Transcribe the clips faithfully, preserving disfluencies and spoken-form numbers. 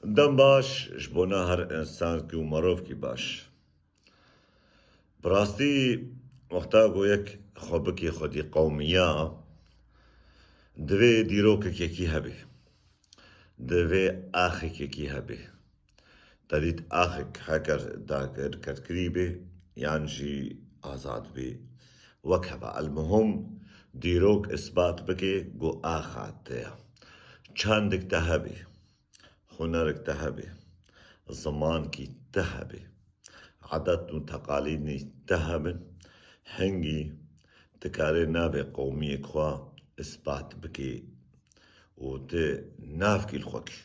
Dem baş ji bona her însankî û mirovkî baş. Bi rastî wexta ku yek xwe bike xwedî qewmiya, divê dîrokekekî hebe. Divê axekekî hebe. Te dît axek heker dagirkertkirî be yan jî azad be. Wek heva. Elmuhim dîrok îsbat bike ku axa te ye. Çandek te hebe. Hunerek te hebe, zimankî te hebe, edet û teqalîdî te hebin, hingî tu karê navê qewmiyek xwe îspat bikî û tu navkî li xwe kî.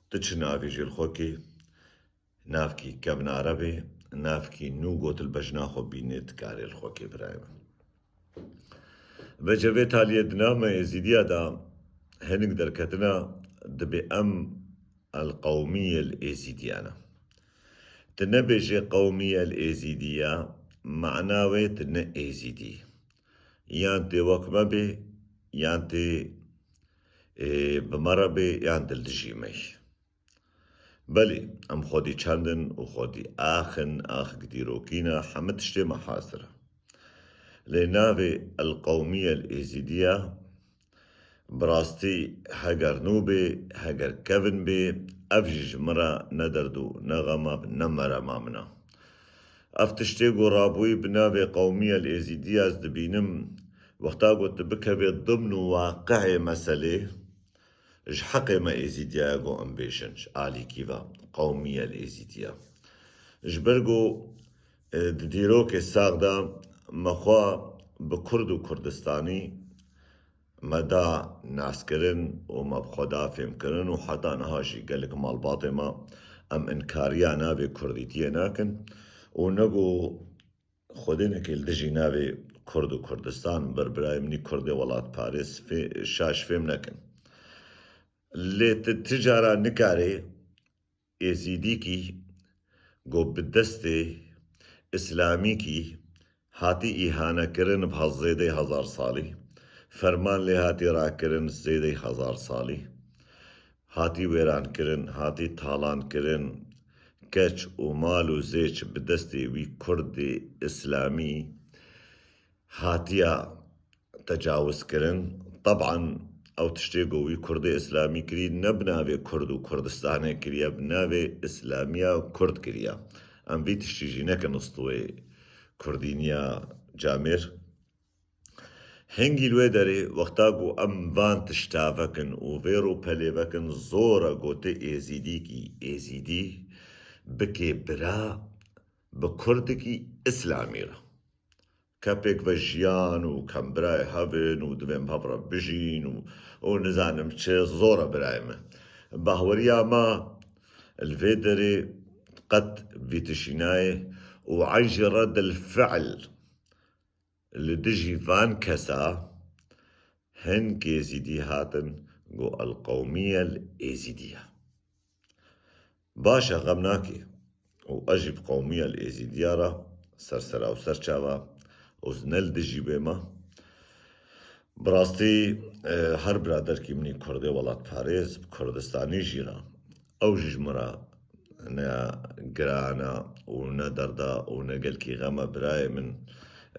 Tu çi navî jî li xwe kî, navkî kevnare bê, navkî nû got li bejna xwe bînê tu karê li xwe kî birayê min. Vece vê taliyê di nav me Êzîdiya de hinek derketina dibe em el qewmiyel Êzîdiya ne. Tu nebêjê qewmiyel Êzîdiya, mana wê tu ne Êzîdî. Yan tê wek me bê, yan tê, ê, bi me re bê, yan dildijî me yî. Belê, em xwedî çend in û xwedî ax in, axek dîrokî ne, hemî tiştê me hazir e. Lê navê El Qewmiyel Êzîdiya, bi rastî heger nû bê, heger kevin bê, ev jî ji min re ne derd û ne xem e, ne merema min e. Ev tiştê ku rabûyî bi navê Qewmiyel Êzîdiya ez dibînim, wexta ku tu bikevê dimn û waqi'ê meselê, ji heqê me Êzîdiya ye ku em bêjin, ji alîkî ve, qewmiyel Êzîdiya. Ji ber ku, e, di dîrokê sax de me xwe bi Kurd û Kurdistanî me da naskirin û me bi xwe da fêmkirin û heta niha jî gelek malbatê me em inkariya navê Kurdîtiyê nakin û ne ku Xwedê neke li dijî navê Kurd û Kurdistan, ber birayê min î Kurdê welatparêz fê-, şaş fêm nekin. Lê tu ti cara nikarê Êzîdîkî ku bi destê Îslamîkî hatî îhanekirin bi zêdeyî hezar salî, ferman lê hatî rakirin zêdeyî hezar salî, hatî wêrankirin, hatî talankirin, keç û mal û zêç bi destê wî Kurdê Îslamî hatiya tecawizkirin. Teban ew tiştê ku wî Kurdê Îslamî kirî ne bi navê Kurd û Kurdistanê kiriye, bi navê Îslamiya Kurd kiriye. Em vî tiştî jî nekin stûyê Kurdîniya camêr. Hingî li wê derê wexta ku em van tişta vekin û vê rûpelê vekin, zor e ku ti Êzîdîkî Êzîdî bikê bira bi Kurdikî Îslamî re. Ke pêk ve jiyan û kembirayê hev in û divê em hev re bijîn û, û nizanim çi, zor e birayê min. Bahweriya me li vê derê qet vî tişî nayê û encî reddil fi'l li dijî van kesa hin Êzîdî hatin ku el qewmiyel Êzîdî ye. Baş e, xem nake û ez jî bi qewmiyel Êzîdiya re sersera û serçava û ne li dijî wê me. Bi rastî, e, her biraderkî min î Kurdê welatparêz bi Kurdistanî jî re, ew jî ji min re ne giran e û ne derd e û ne gelkî xem e birayê min.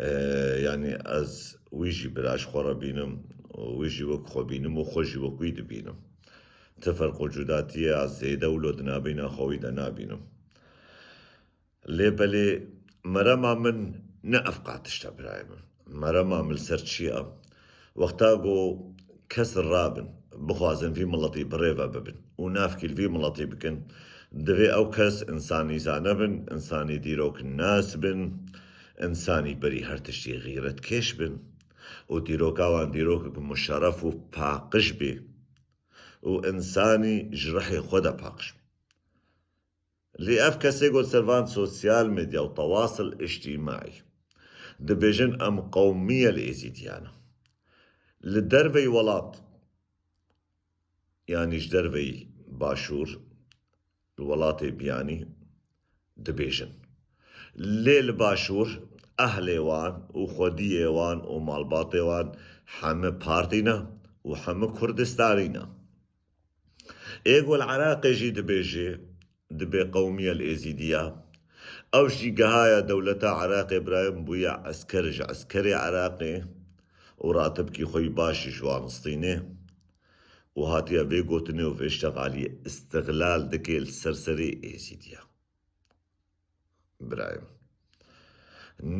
E, yanî ez wî jî bira ji xwe re bînim û wî jî wek xwe bînim û xwe jî wek wî dibînim. Ti ferq û cudatiya zêde wilo di nabîna xwe wî de nabînim. Lê belê merema min ne ev qat tişt e birayê min. Merema min li ser çi ye? Wexta ku kes rabin, bixwazin vî miletî bi rê ve bibin û navkî li vî miletî bikin, divê ew kes însanî zane bin, însanî dîroknas bin, însanî berî her tiştî xîretkêş bin û dîroka wan dîrokek muşeref û paqij bê û însanî ji rihê xwe de paqij bin. Lê ev kesê ku li ser van sosyal medya û tewasil îctîmaî dibêjin em qewmiyel Êzîdiyan in. Li derveyî welat, yanî ji derveyî başûr, li welatê biyanî dibêjin. Lê li başûr ehlê wan û xwediyê wan û malbatê wan heme partî ne û heme Kurdistanî ne. Ê ku li Iraqê jî dibêje, dibê qewmiye li Êzîdiya. Ew jî gihaya dewleta Iraqê birayê min bûye esker ji eskerê Iraqê û ratibkî xwe yî baş jî ji wan stînê û hatiye vê gotinê û vê şteqaliyê îstixlal dike li ser serê Êzîdiya. Birayê min.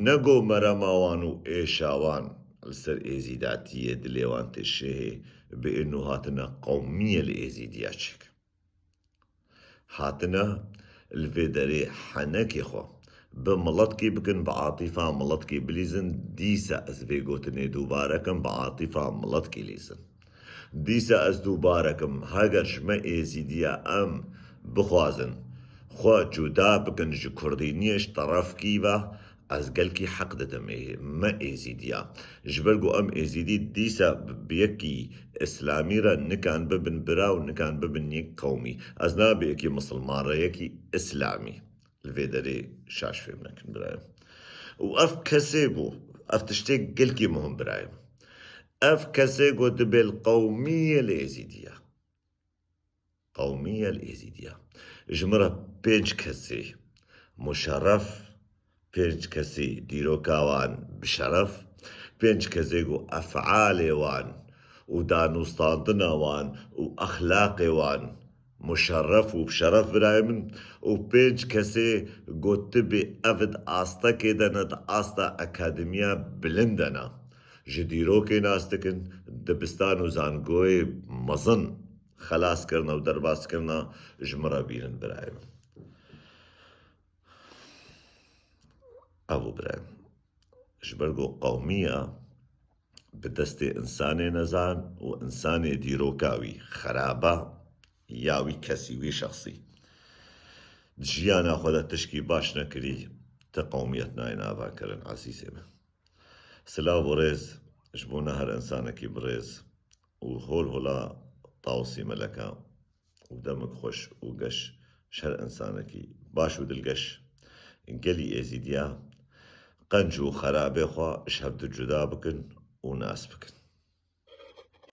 Ne go merema wan û êşa wan li ser êzîdatiyê dilê wan tê şêhê, bi êno hatine qewmiyê li êzîdiya çêk. Hatine li vê derê henekê xwe bi miletkê bikin, bi atîfa miletkê bilîzin, dîsa ez vê gotinê dubare kim, bi atîfa miletkê lîzin. Dîsa ez dubare kim, heger ji me êzîdiya em bixwazin xwe cuda bikin ji kurdîniyê, ji terefkî ve, ez gelkî heq didim ê-, me êzîdiya. Ji ber ku em êzîdî dîsa bi, bi yekî îslamî re nikan bibin bira û nikan bibin yek qewmî. Ez nabê yekî misilman re, yekî îslamî. Li vê derê şaş fêm nekin birayê min. Û ev kesê ku, ev tiştê gelkî muhim birayê min. Ev kesê ku dibê li qewmiyê li êzîdiya. Qewmiye li Êzîdiya. Ji min re pênc kesê muşerref, pênc kesê dîroka wan bi şeref, pênc kesê ku efalê wan û danûstandina wan û exlaqê wan muşerref û bi şeref birayê min û pênc kesê ku tibê ev di astekê de ne, di asta akademiya bilind de ne. Ji dîrokê nas dikin, dibistan û zangoyê mezin xelas kirine û derbas kirine, ji min re bînin birayê min. Ev bû birayê min. Ji ber ku qewmiya bi destê insanê nezan û insanê dîroka wî xeraba, ya wî kesî, wî şexsî, di jiyana xwe de tişkî baş nekirî, ti qewmiyet nayê nava kirin, ezîzê min. Silav û rêz ji bo ne her insanekî birêz û hol hola Tawsî Meleka û demik xweş û geş ji her insanekî baş û dilgeş gelî Êzîdiya qenc û xerabê xwe ji hevdu cuda bikin û nas bikin.